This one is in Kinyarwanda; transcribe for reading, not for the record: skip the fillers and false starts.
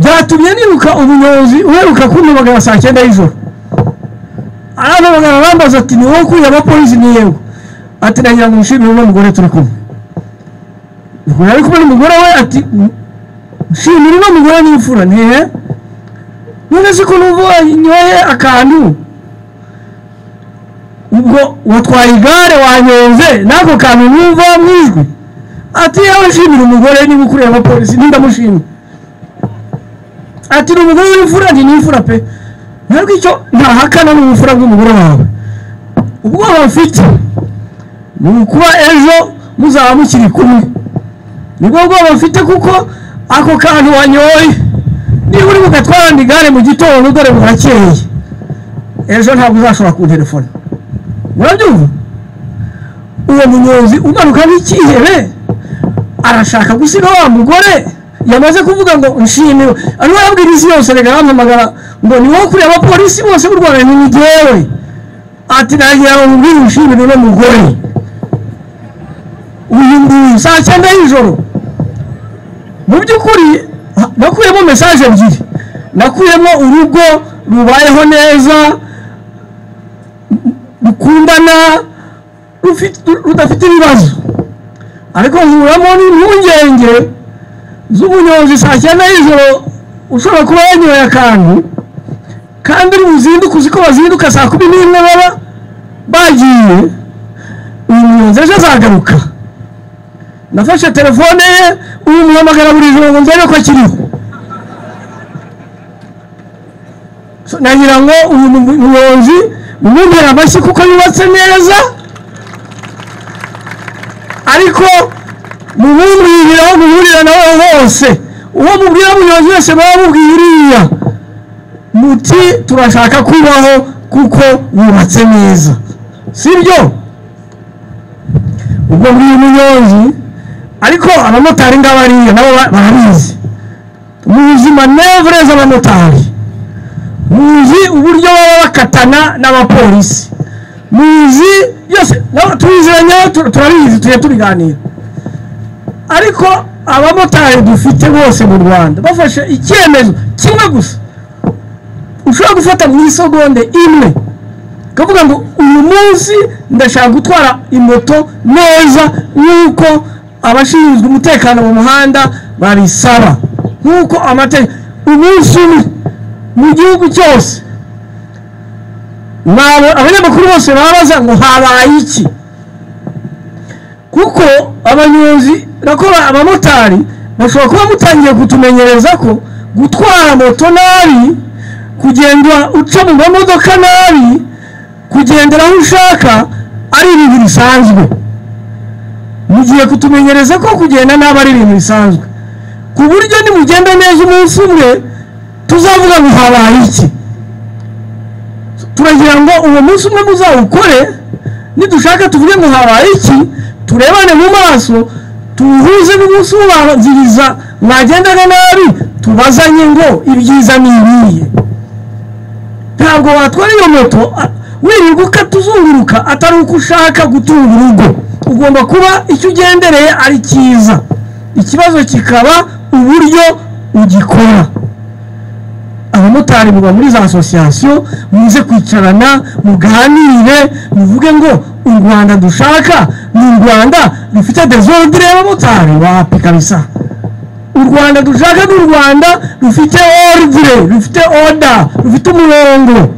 Byatumye nibuka umunyonzi uheruka kumpamagara saa 9 y'ijoro. Arampamagara arambaza ati ni wowe ukuriye abapolisi? Ni yego. Ati nagira ngo mushimire uno mugore turi kumwe. Ubwo yari kumwe n'umugore we, ati nshimire uno mugore n'imfura. Ntihe none se ko numva wanyoye akantu, ubwo watwaye igare wanyonze n'ako kantu numva mu ijwi? Ati yewe nshimire umugore niba ukuriye abapolisi, nindamushimye. Ati ni umugore w'imfura? Ni n'imfura pe, ntabwo icyo ntahakana ni ubufura bw'umugore wawe. Ubwoba mfite ni ukuba ejo muzaba mukiri kumwe, nibwo bwoba mfite, kuko ako kantu wanyoye niba uri bugatwarana igare mu gitondo dore burakeye, ejo ntabwo uzashobora kuntelefona. Murabyumva? Uwo munyonzi umanuka nk'ikihebe arashaka gusiga wa mugore yamaze kuvuga ngo nshimiwe, arimo arabwira isi yose, reka arampamagara ngo ni wowe ukuriye abapolisi bose b'u Rwanda? Ni njyewe. Ati nagira ngo mubwire ushimire uno mugore uyu nguyu saa 9 y'ijoro. Mu by'ukuri nakuyemo message ebyiri, nakuyemo urugo rubayeho neza, rukundana, rudafite ibibazo, ariko nkuramo n'impungenge z'umunyonzi saa 9 y'ijoro ushobora kuba yanyoye akantu, kandi uri buzinduke, uzi ko bazinduka saa 11 baba bagiye. Uyu munyonzi ejo azagaruka. Nafashe telefone ye, uyu muhamagara buri joro ngo nzebe ko akiriho. Nagira ngo uyu munyonzi mumumpere amashyi kuko yubatse neza, ariko mumubwirire aho muhurira nawe hose, uwo mubwira munyonzi wese baba mubwiye uriya muti turashaka kubaho kuko wubatse neza, sibyo? Ubwo mbwiye umunyonzi, ariko abamotari ngabariya nabo barabizi, muzi manevre z'abamotari, muzi uburyo baba bakatana n'abapolisi, muzi byose, nabo tubiziranye, turabizi, tujya tubiganira. Ariko abamotari dufite bose mu Rwanda bafashe icyemezo kimwe gusa ushobora gufata mu isegonde imwe, ukavuga ngo uyu munsi ndashaka gutwara imoto neza nk'uko abashinzwe umutekano mu muhanda babisaba, nk'uko amategeko. Umunsi umwe mu gihugu cyose abanyamakuru bose babaza ngo habaye iki, kuko abanyonzi nakora abamotari bashobora kuba mutangiye kutumenyereza ko gutwara moto nabi, kugenda uca mu mamodoka nabi, kugendera aho ushaka ari ibintu bisanzwe. Mugiye kutumenyereza ko kugenda nabi ari ibintu bisanzwe, ku buryo nimugenda neza umunsi umwe tuzavuga ngo habaye iki. Turagira ngo uwo munsi umwe muzawukore, nidushaka tuvuge ngo habaye iki, turebane mu maso, tuhuze n'umunsi ubanziriza mwagendaga nabi, tubazanye ngo ibyiza ni ibihe. Ntabwo watwara iyo moto wirirwa ukatuzunguruka atari uko ushaka gutunga urugo. Ugomba kuba icyo ugendereye ari cyiza, ikibazo kikaba uburyo ugikora. Abamotari muba muri za association, muze kwicarana muganire, muvuge ngo u Rwanda dushaka ni u Rwanda rufite desordre y'abamotari. Wapi kabisa, u Rwanda dushaka ni u Rwanda rufite ordre, rufite order, rufite umurongo.